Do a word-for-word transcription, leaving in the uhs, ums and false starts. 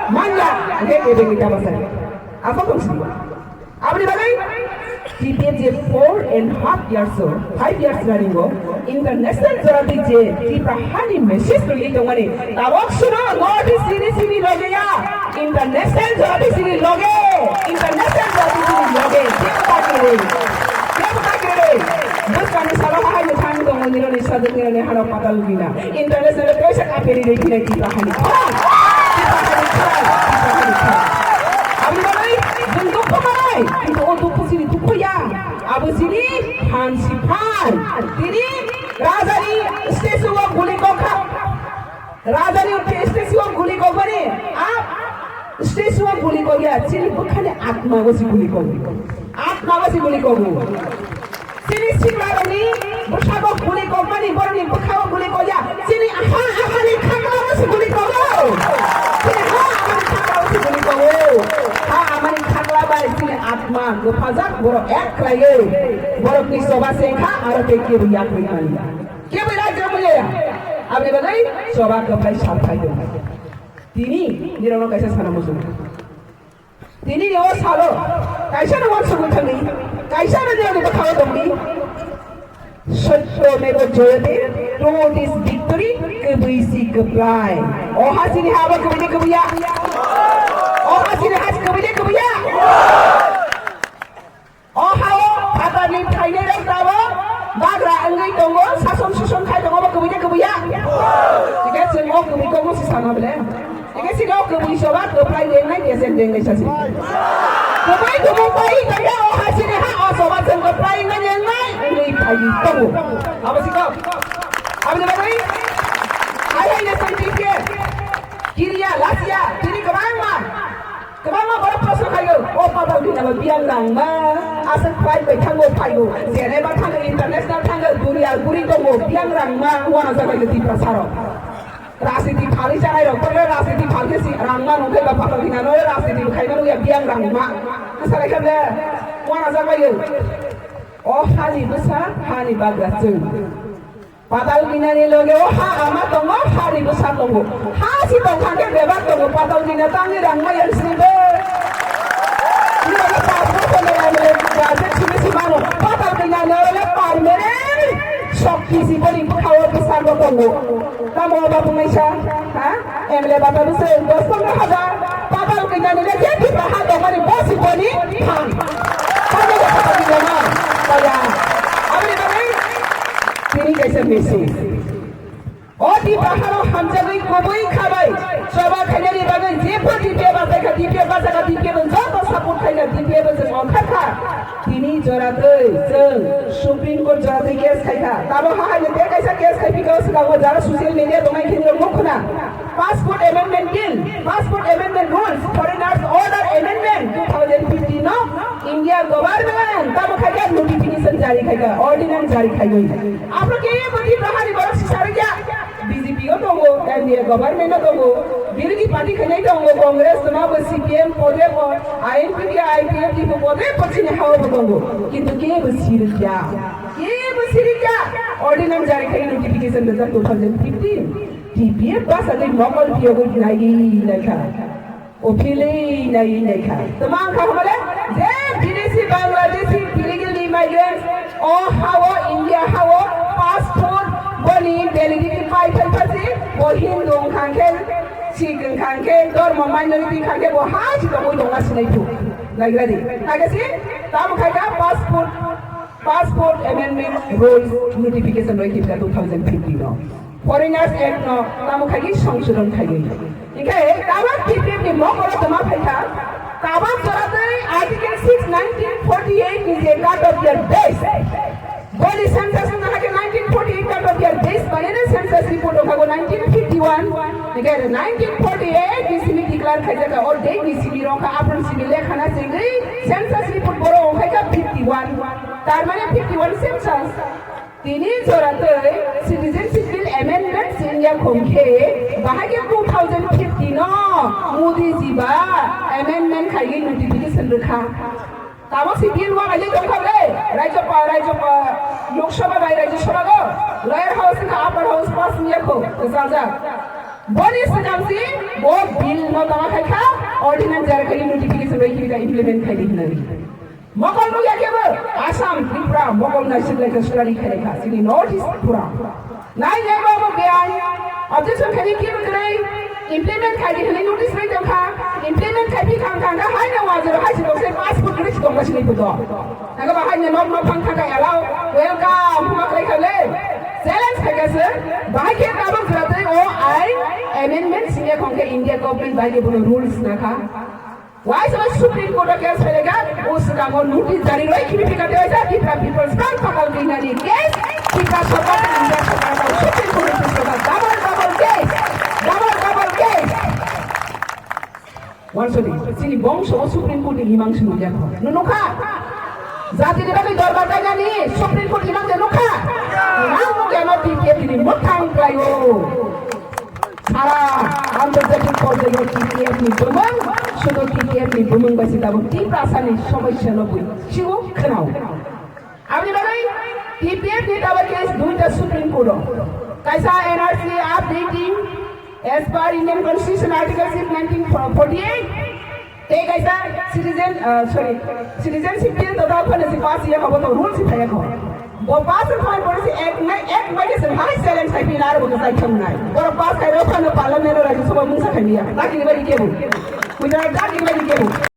Manya, hingke ebeng ni tabasari. Asok tong sini. Aboni bagwi T P F je four and half years o, five years running o, international jora twi je Tripura hani message twi tongmani. Tabok suno North East sini sini loge ya, international jora twi sini loge, international jora twi sini loge. Kebo ta kiri, kebo ta kiri. Bwskangni salo hai ni thang tongo nironi saduk nironi hano patal gina. International pressure aperi rei phinai Tripura hani. Khorang! Tripura hani khorang! Tripura hani khorang! Aboni bagwi chwng dukhu manai, kintu o dukhu chini dukhu ya. Abo chini phan si phan. Tini rajani statue o guli kokha. Rajani statue o guli kokmani, a statue o guli kokya, chini bwkhani atma o si guli kok. Atma o si guli kogo. Chini siklarokni bwshago guli kokmani borokni bwkhago guli kokya. Chini ha amani khaklao se guli kogo. Chini ha amani khaklao se guli kogo. Ha amani khakla bai chini atma gwphajak borok ek khlaiwi borokni choba se kha aro tei kebo yak ri mani. Kebo yak ri mani ya. Aboni bagwi choba kwphai sal phai tong. Tini nirokno kaisa sana muchung. Tini ni o salo kaisa no uansugwi thangwi, kaisa no nirokni bwkhao tongdi. Sotyo meva jayate, truth is victory, kwbwi si kwplai. O ha chini ha bo kwbwi de kwbwi ya? O ha chini ha kwbwi de kwbwi ya? O ha o phatarni phainairok tabok bagra wngwi tongo, sason suson khai tongo, bo kwbwi de kwbwi ya? Hingke chwng o kwbwi kokno si sana bole. Hingke sini o kwbwi soba kwplai dengnai, desem dengnai sasi. Kwbwi kwbwi pai tongya o ha sini ha o soba chwng kwplai wngna nengnai wngwi phaiwi tongo. Abo si kok. Aboni bagwi hai hai ne song tike. Kiriya, lachiya, tini kwbangma. Kwbangma borok proshno khaio, o patal gina bo biyang rangma, aswk flight bai thango phaigo, Geneva thango, international thango, duniya guri tongo, biyang rangma, uanajak bai Tiprasa rok. Rajniti phalwi chanai rok, tole rajniti phalwi si rangma nungkhe ba patal gina no rajniti khaima nungya biyang rangma. Salai khamle, uanajak bai. O hani bwsa, hani bagra chwng. Patal ginani loge o ha ama tongo, ha ni bwsa tongo. Ha si tong kha khe bebak tongo, patal gina tangni rang ma yang sini be. Ni loge passport ko loge loge gajek sini si mano. Patal ginani loge permanent shokti si boni bwkha o bwsa bo tongo. Tamo ba bungai sa, ha? M L A bata bwswk dos pondro hajar. Patal ginani loge je Tripura ha tongmani bo si boni thang. Tamo ba patal ginani loge. Kaya. Aboni bagwi Tini kaisa message. O Tiprasarok hamjagwi kubui khabai choba khainani bagwi jepho D P F bachaikha, D P F bachaikha, D P F no joto support khaikha, D P F no chwng ongkharkha. Tini joratwi chwng Supreme Court joratwi case khaikha. Tamo hahaino tei kaisa case khaiphikha o swkango jara social media tongnai khe nukho na. Passport Amendment Bill, Passport Amendment Rules, Foreigners Order Amendment two thousand fifteen no India government tamo khaikha notification jari khaikha, ordinance jari khaiwi. Aphuru kebo Tiprahani borok si sarikya, B J P o tongo, N D A government o tongo, birodhi party khainai tongo, Congress toma bo C P M pode po, I N P P, I P F T po pode po chini hao bo tongo. Kintu kebo sirikya, kebo sirikya, ordinance jari khai notification rwjak two thousand fifteen. T P F basa de mokol piyogwi nai nai kha. O philwi nai nai kha. Tama ang kha hwnmale, je Bidesi Bangladeshi illegal immigrants o hao India hao passport boni validity pai phai phasi bo Hindu wngkha khe, Sikh wngkha khe, dormo minority wngkha khe bo ha si tongwi tongna sinai thu. Naigra di. Kage si tamo khaika passport, passport amendment rules notification roi kipka two thousand fifteen no. Foreigners Act no tamo khaigi songsodon khaigi. Hingkhe tabok T P F ni mokolo toma phaikha, tabok joratwi Article six nineteen forty-eight ni je cut off year base. Boni census wngkha khe nineteen forty-eight cut off year base banene census report wngkha go nineteen fifty-one. Hingkhe nineteen forty-eight ni simi declare khaijakha, o date ni simi rokha, aphuru simi lekhana chengwi census report boro wngkhaikha fifty-one. Tar mane fifty-one census. Tini joratwi Citizenship Bill Amendment sengya khong khe bahai khe two thousand fifteen no Modi ji ba amendment khaiwi notification rwkha. Tamo si bill wa aje tongkha ble, Rajya Sabha, Rajya Sabha, Lok Sabha bai Rajya Sabha go, Lower House wngkha Upper House pass wngya kho, kwchajak. Boni swkang si bo bill no tama khai kha, ordinance jara khai notification bai khibika implement khai di hinwi. Mokol nukya kebo Assam, Tripura, mokol naisik lai kha, study khai kha, sini North East pura. Nai nai bo bo beain, objection khai kebo kwrwi, implement khai di hinwi notice bai tong kha, implement khai phi kha, kha, kha, hai na wajero, hai si dong se passport kwrwi si dong ba sini puto. Naga bahai ni nok nok phang thangkha allow, welcome, huma khlai kha le. Challenge khai kha se, bahai khe tabuk jwra tei o ain amendment singya khong khe India government bai khe bono rules na kha. Wai se Supreme Court o case phai kha, o swkango notice jari roi khibi phika tei waisa Tipra People's Front Pakal Rinani case, Tipra Sarkar tei India Sarkar tei Supreme Court o case kha, double double case, double double case. Wansoni, chini bongso o Supreme Court ni imang se nukya kho. Nung nukha? Jati ni bagwi dorbar jaigani Supreme Court imang se nukha? Imang nukya no T T F ni mwkhang khlaio. Sara antarjatik porjayo T T F ni bumung, sudu T T F ni bumung bai se tabuk Tiprasa ni somosya no bui. Sigo khwnao. Aboni bagwi T P F ni tabuk case duita Supreme Court o. Kaisa N R C updating as per Indian Constitution Article six nineteen forty-eight. Tei kaisa citizen, uh, sorry, citizenship bill to da phane si pass ya ko to rules si thaya ko. Bo pass ko phai pore si ek mai, ek mai se hai challenge khai pina ro ko sai thang nai. Boro pass khai ro phane parliament ro Rajya Sabha mungsa khai ya. Taki ni bari kebu. Mujara taki ni bari kebu.